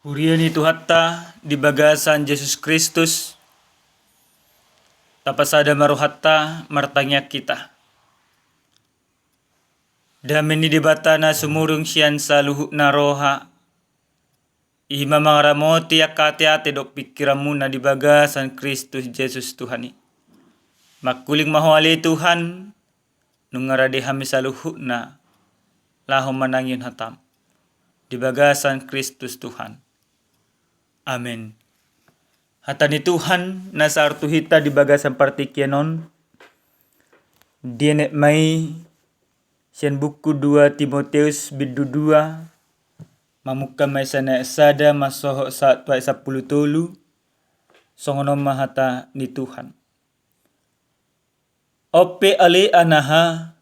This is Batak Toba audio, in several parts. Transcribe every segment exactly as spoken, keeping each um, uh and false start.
Huria ni Tuhanta di bagasan Jesus Kristus, tapasada ma rohanta martangiang hita. Dame ni Debata na sumurung sian saluhutna roha, i ma mangaramoti angka ateate dohot pingkiranmuna di bagasan Kristus Jesus Tuhan i. Mangkuling ma Ho ale Tuhan, nunga rade hami saluhutna laho manangihon hatam di bagasan Kristus Tuhan. Amen. Hata ni Tuhan na sahat tu hita di bagasan partingkian on, dienet ma i sian buku dua Timoteus bindu dua, mamungka ma i sian ayat sada mansohot sahat tu ayat sampulu tolu. Songon on ma hata ni Tuhan. On pe ale anaha,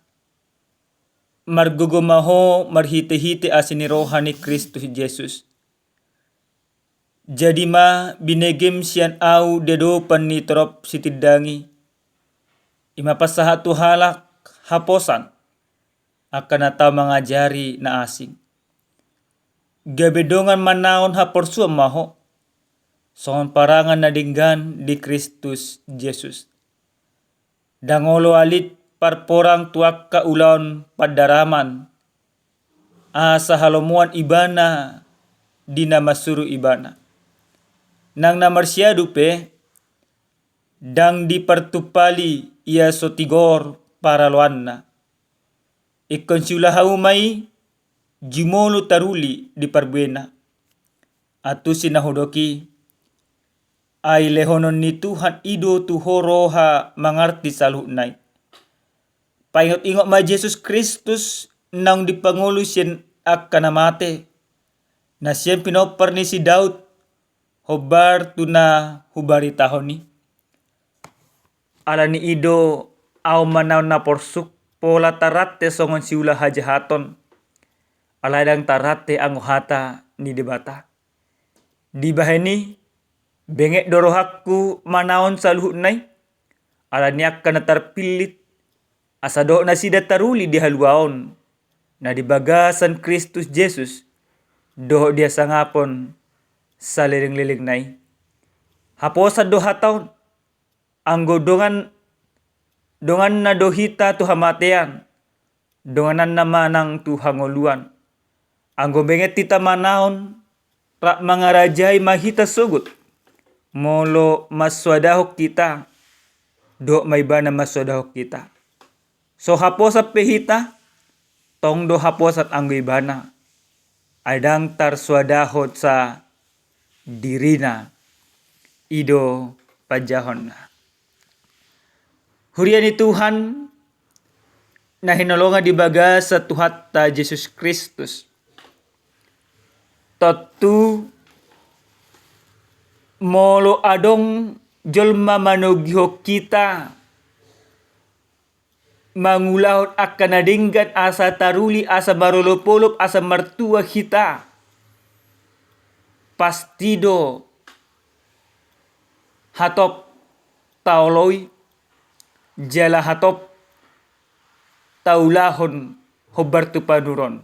margogo ma ho marhitehite asi ni roha ni Kristus Jesus. Jadi ma binegem sian ahu di adopan ni torop sitindangi, i ma pasahat tu halak haposan, angka na tau mangajari na asing. Gabe dongan manaon haporsuan ma ho, songon parangan na denggan di Kristus Jesus. Ndang olo alit parporang tu angka ulaon pandaraman, asa halomoan ibana di na mansuru ibana. Nang na marsiadu pe, ndang dipartumpali ia so tigor paraloanna. Ingkon siulahon ma i jumolo taruli di parbuena. Antusi na hudok i, ai lehonon ni Tuhan i do tu ho roha mangarti saluhutna i. Paingotingot ma Jesus Kristus naung dipangolu sian angka na mate, na sian pinompar ni si Daud, hombar tu na hubaritahon i. Ala ni i do ahu manaon na porsuk, pola tarrante songon siula hajahaton, alai ndang tarrante anggo hata ni Debata. Dibahen i, benget do rohangku manaon saluhutna i, ala ni angka na tarpillit, asa dohot nasida taruli di haluaon na di bagasan Kristus Jesus, dohot di hasangapon salelenglelengna i. Haposan do hata on, anggo dongan, donganna do hita tu hamatean, dongananna ma nang tu hangoluan. Anggo benget hita manaon, rap mangarajai ma hita sogot. Molo mansoadahon hita, dohot ma ibana mansoadahon hita. So haposan pe hita, tong do haposan anggo ibana, ai ndang tarsoadahon sa dirina. I do panjahonna. Huria ni Tuhan na hinaholongan di bagasan Tuhanta Jesus Kristus. Tontu molo adong jolma manogihon hita mangulahon angka na denggan asa taruli, asa marolopolop, asa martua hita, pasti do hatop taoloi jala hatop taulahon hombar tu panuron.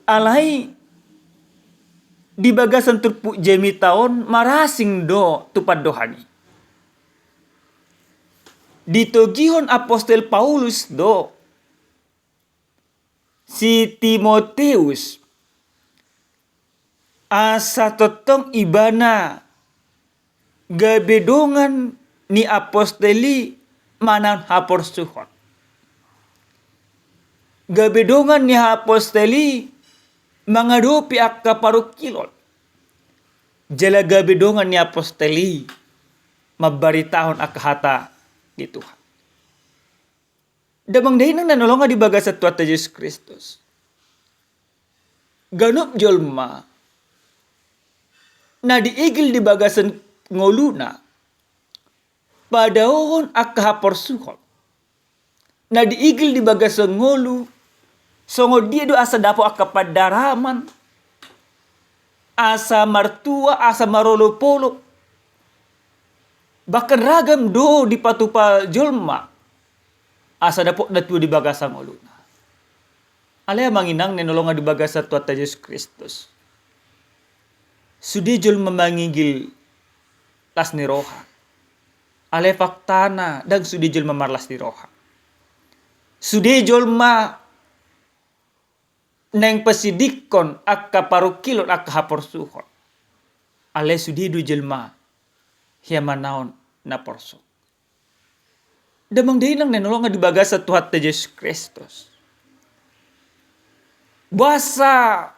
Alai di bagasan turpuk jamita on marasing do tu pandohan i. Ditogihon apostel Paulus do si Timoteus asa tongtong ibana gabe dongan ni apostel i manaon haporsuhon. Gabe dongan ni apostel i mangadopi angka parungkilon. Jala gabe dongan ni apostel i mambaritahon angka hata ni Tuhan. Damang dainang na hinaholongan di bagasan Tuhanta Jesus Kristus. Ganup jolma na diigil di bagasan ngoluna padaohon angka haporsuhon. Na diigil di bagasan ngolu, songon dia do asa dapot angka pandaraman, asa martua, asa marolopolop. Bahkan ragam do dipatupa jolma asa dapot na tua di bagasan ngoluna. Alai amang inang na hinaholongan di bagasan Tuhanta Jesus Kristus, sude jolma mangigil las ni roha. Alai faktana, ndang sude jolma marlas ni roha. Sude jolma naeng pasidingkon angka parungkilon, angka haporsuhon. Alai sude do jolma hea manaon na porsuk. Damang dainang na hinaholongan di bagasan Tuhanta Jesus Kristus, boasa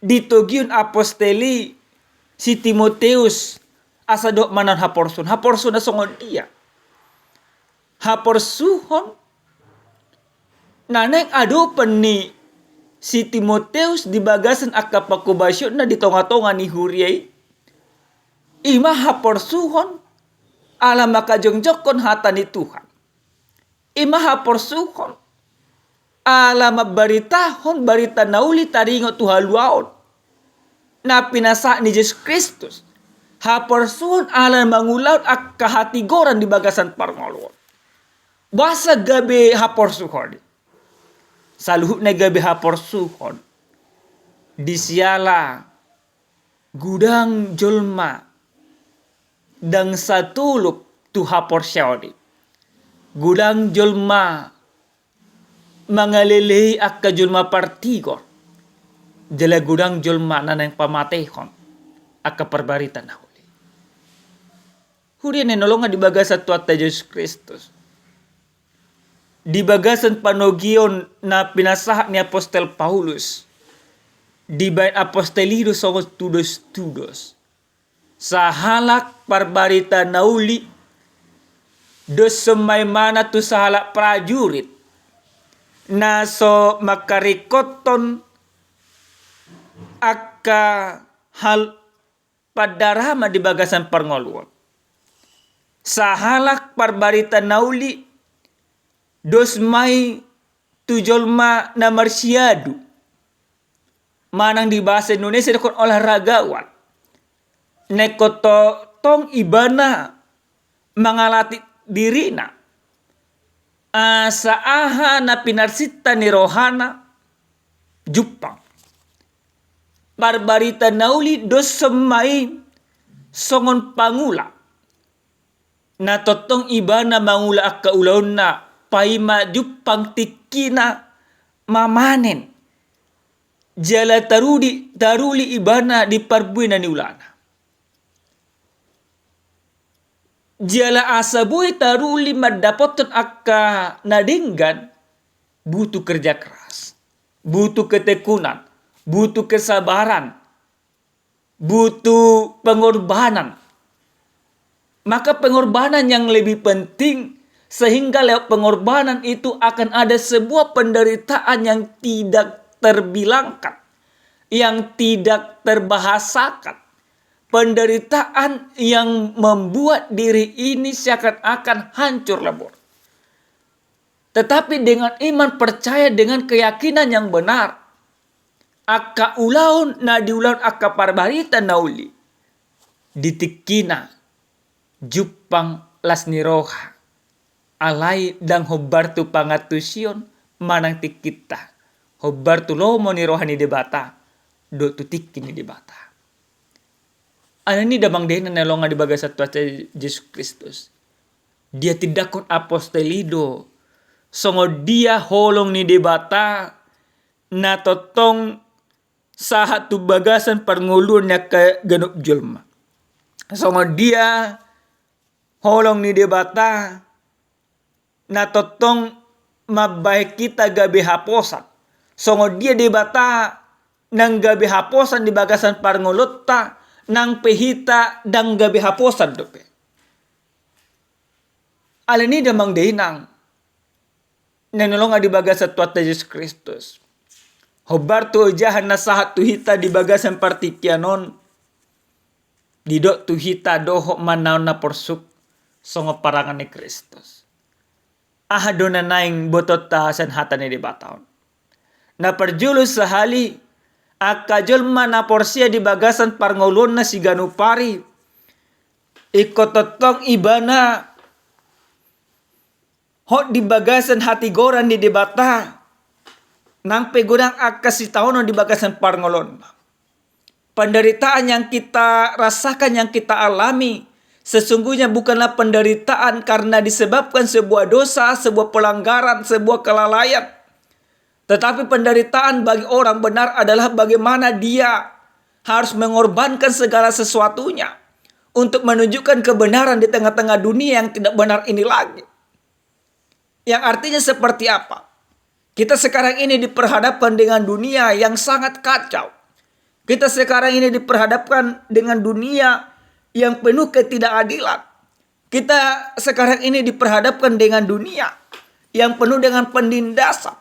ditogihon apostel i si Timoteus asa dohot manaon haporsuhon? Haporsuhon na songon dia? Haporsuhon na naeng adopan ni si Timoteus di bagasan angka pangkobasionna di tongatonga ni huria i, i ma haporsuhon ala manghajongjonghon hata ni Tuhan. I ma haporsuhon ala mambaritahon barita na uli taringot tu haluaon na pinasahat ni Jesus Kristus. Haporsuhon ala mangulahon angka hatigoran di bagasan parngoluon. Boasa gabe haporsuhon i? Saluhutna gabe haporsuhon di siala godang jolma ndang satolop tu haporseaon i. Godang jolma mangalelei angka jolma partigor, jala godang jolma na naeng pamatehon angka parbarita na uli. Huria na hinaholongan di bagasan Tuhanta Jesus Kristus, di bagasan panogihon na pinasahat ni apostel Paulus, dibaen apostel i do songon tudostudos. Sahalak parbarita na uli dos ma ibana tu sahalak prajurit na so mangkaringkothon angka hal pandarama di bagasan parngoluon. Sahalak parbarita na uli dos ma i tu jolma na marsiadu, manang di bahasa Indonesia didok olahragawan. Naeng tongtong ibana mangalatih dirina asa aha na pinarsinta ni rohana jumpang. Parbarita na uli dos ma i songon pangula na tongtong ibana mangula angka ulaonna, paima jumpang tingkina mamanen jala taruli, taruli ibana di parbuena ni ulaonna. Jala asa boi taruli mandapothon angka na denggan, butuh kerja keras, butuh ketekunan, butuh kesabaran, butuh pengorbanan. Maka pengorbanan yang lebih penting, sehingga lewat pengorbanan itu akan ada sebuah penderitaan yang tidak terbilangkan, yang tidak terbahasakan, penderitaan yang membuat diri ini seakan-akan hancur lebur. Tetapi dengan iman percaya, dengan keyakinan yang benar, angka ulaon na diulahon angka parbarita na uli, di tingkina jumpang las ni roha. Alai ndang hombar tu pangantusion manang tingkinta, hombar tu lomo ni roha ni Debata dohot tu tingki ni Debata. Alani damang dainang na hinaholongan di bagasan Tuhanta Jesus Kristus, dihatindangkon apostel i do songon dia holong ni Debata na tongtong sahat tu bagasan parngoluon ni angka ganup jolma. Songon dia holong ni Debata na tongtong mambahen hita gabe haposan. Songon dia Debata nang gabe haposan di bagasan parngoluonta, nang pe hita ndang gabe haposan dope. Alani damang dainang na hinaholongan di bagasan Tuhanta Jesus Kristus, hombar tu ojahan na sahat tu hita di bagasan partingkian on, didok tu hita dohot manaon na porsuk songon parange ni Kristus. Aha do na naeng botoonta sian hata ni Debata on? Na parjolo sahali, angka jolma na porsea di bagasan parngoluonna siganup ari, ingkon tongtong ibana hot di bagasan hatigoran ni Debata, Nang pe godang angka sitaonon di bagasan parngoluon. Penderitaan yang kita rasakan, yang kita alami, sesungguhnya bukanlah penderitaan karena disebabkan sebuah dosa, sebuah pelanggaran, sebuah kelalaian. Tetapi penderitaan bagi orang benar adalah bagaimana dia harus mengorbankan segala sesuatunya untuk menunjukkan kebenaran di tengah-tengah dunia yang tidak benar ini lagi. Yang artinya seperti apa? Kita sekarang ini diperhadapkan dengan dunia yang sangat kacau. Kita sekarang ini diperhadapkan dengan dunia yang penuh ketidakadilan. Kita sekarang ini diperhadapkan dengan dunia yang penuh dengan penindasan.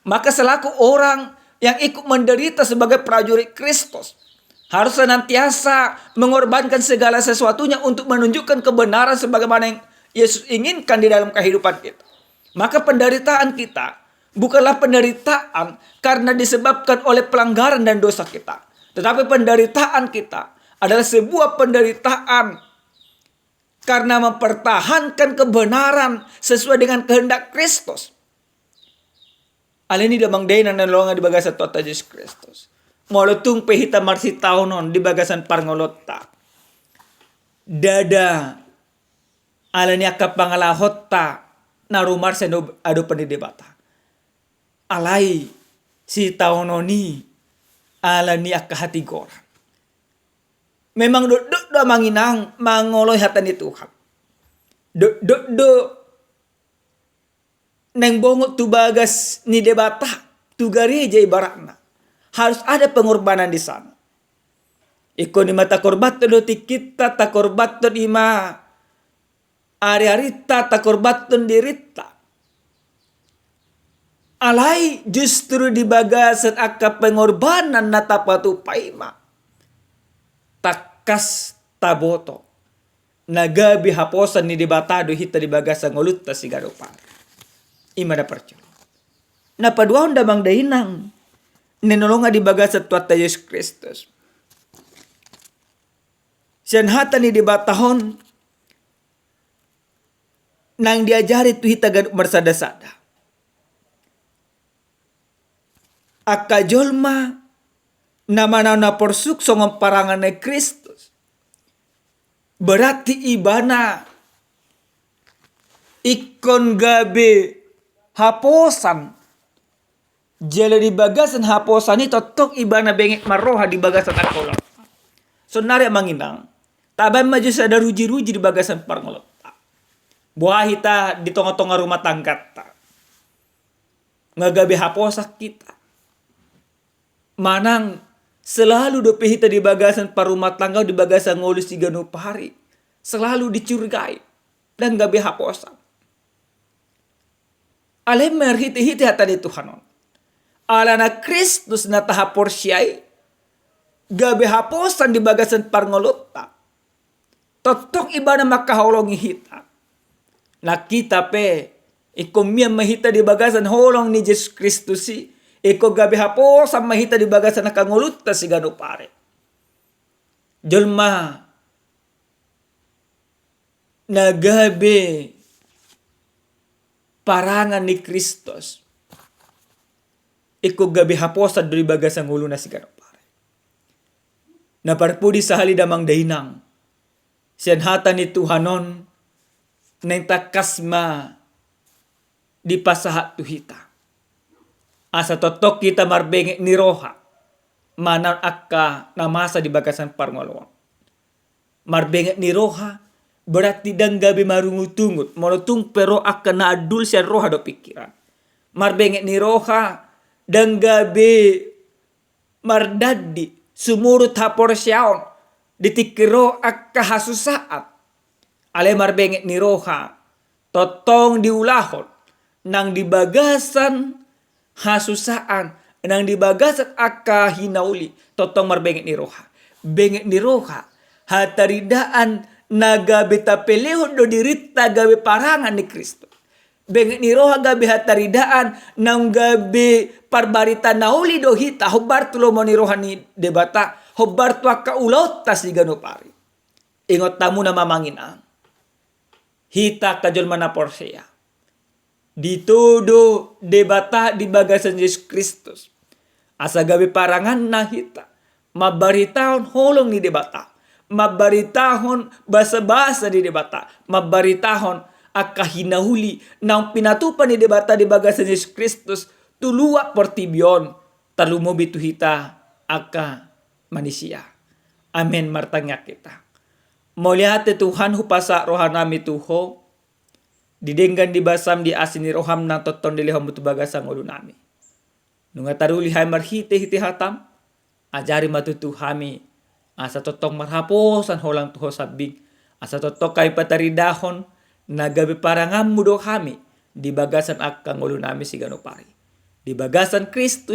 Maka selaku orang yang ikut menderita sebagai prajurit Kristus, harus senantiasa mengorbankan segala sesuatunya untuk menunjukkan kebenaran sebagaimana yang Yesus inginkan di dalam kehidupan kita. Maka penderitaan kita bukanlah penderitaan karena disebabkan oleh pelanggaran dan dosa kita. Tetapi penderitaan kita adalah sebuah penderitaan karena mempertahankan kebenaran sesuai dengan kehendak Kristus. Alani damang dainang na hinaholongan di bagasan Tuhanta Jesus Kristus. Molo tung pe hita marsitaonon di bagasan parngoluonta. Ndada alani angka pangalahonta na rumarsa di adopan ni Debata. Alai sitaonon i alani angka hatigoran. Memang dokdok do amang inang mangoloi hata ni Tuhan. Dokdok do naeng bongot tu bagas ni Debata, tu gareja ibaratna. Harus ada pengorbanan di sana. Ingkon i ma takorbanhon do tingkinta, takorbanhon i ma ariarinta, takorbanhon dirinta. Alai justru di bagasan angka pengorbanan na tapatupa i ma tangkas taboto na gabe haposan ni Debata do hita di bagasan ngolunta siganup ari. I ma na parjolo. Na paduahon damang dainang na hinaholongan di bagasan Tuhanta Jesus Kristus. Sian hata ni Debata on naeng diajari tu hita ganup marsada-sada. Angka jolma na manang na porsuk songon parangan ni Kristus, berarti ibana ingkon gabe haposan. Jala di bagasan haposan i tongtong ibana benget marroha di bagasan angka ulaon. Saonari amang inang, tabaen ma jo sada ruji-ruji di bagasan parngoluonta. Boha hita di tonga-tonga rumah tangganta nga gabe haposan hita. Manang selalu dope hita di bagasan parrumah tangga, di bagasan ngolu siganup ari selalu dicurigai, ndang gabe haposan. Alai marhite-hite hata ni Tuhan on, alana Kristus na tahaporseai gabe haposan di bagasan parngoluonta. Tongtong ibana mangkaholongi hita. Nang hita pe ingkon mian ma hita di bagasan holong ni Jesus Kristus i, ingkon gabe haposan ma hita di bagasan angka ngolunta siganup ari. Jolma na gabe parangan ni Kristus ingkon gabe haposan do di bagasan ngoluna siganup ari. Na parpudi sahali damang dainang, sian hata ni Tuhan on naeng tangkas ma dipasahat tu hita asa tongtong hita marbenget ni roha manang angka na masa di bagasan parngoluon. Marbenget ni roha berarti ndang gabe marungut-ungut molo tung pe ro angka na andul sian roha dohot pingkiran. Marbenget ni roha ndang gabe mardandi sumurut haporseaon di tingki ro angka hasusaan. Alai marbenget ni roha tongtong diulahon nang di bagasan hasusaan, nang di bagasan angka hinauli, tongtong marbenget ni roha. Benget ni roha, hataridaan na gabe tapelehon do dirinta gabe parangan ni Kristus. Benget ni roha gabe hataridaan naung gabe parbarita na uli do hita hombar tu lomo ni roha ni Debata, hombar tu angka ulaonta siganup ari. Ingot hamu ma amang inang, hita angka jolma na porsea, Ditodo Debata di bagasan Jesus Kristus, asa gabe paranganna hita mambaritahon holong ni Debata, mambaritahon basabasa ni Debata, mambaritahon angka hinauli naung pinatupa ni Debata di bagasan Jesus Kristus tu luat portibi on, tarlumobi tu hita angka manisia. Amen. Martangiang hita. Mauliate Tuhan, hupasahat rohanami tu Ho, di denggan ni basam, di asi ni roham na tongtong dilehonmu tu bagasan ngolunami. Nunga taruli hami marhitehite hatam, ajari ma tutu hami asa tongtong marhaposan holang tu Ho sambing, asa tongtong hami pataridahon na gabe paranganmu do hami di bagasan angka ngolunami siganup ari. Di bagasan Kristus